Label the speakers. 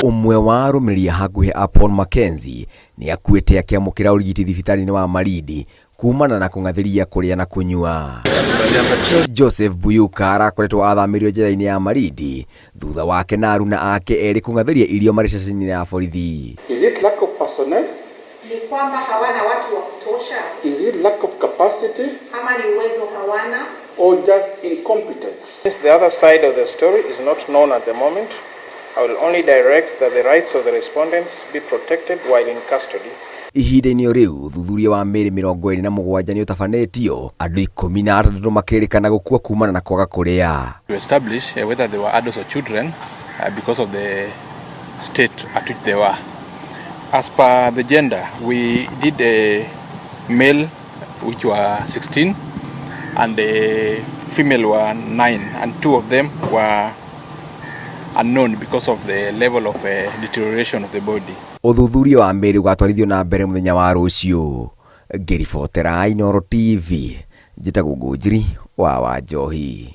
Speaker 1: Ũmwe wa arũmĩrĩri a hakuhĩ a Paul Mackenzie nĩ akuĩte akĩamũkĩra ũrigiti thibitarĩ-inĩ wa Malindi kumana na kũng'athĩria kũrĩa na kũnyua. Joseph Buyuka arakoretwo athamĩrio njera-inĩ ya Malindi thutha wake na aruna ake erĩ kũng'athĩria irio marĩ ceceni-inĩ ya borithi.
Speaker 2: Is it lack of personnel?
Speaker 3: Ni kwamba hawana watu wa kutosha?
Speaker 2: Is it lack of capacity?
Speaker 3: Ama ni uwezo hawana?
Speaker 2: Or just incompetence?
Speaker 4: Since the other side of the story is not known at the moment, I will only direct that the rights of the respondents be protected while in custody.
Speaker 1: Ihinda-inĩ o rĩu, ũthuthuria wa mĩĩrĩ 27 nĩ ũtabanĩtio, andũ 16 makĩrĩkana gũkua kumana na kwaga kũrĩa.
Speaker 5: To establish whether they were adults or children because of the state at which they were. As per the gender, we did a male which were 16 and the female were 9, and 2 of them were unknown because of the level of deterioration of the body.
Speaker 1: Ũthuthuria wa mĩĩrĩ ũgatwarithio na mbere mũthenya wa rũciũ. Ngĩribotera Inooro TV, njĩtagwo Ngũnjiri wa Wanjohi.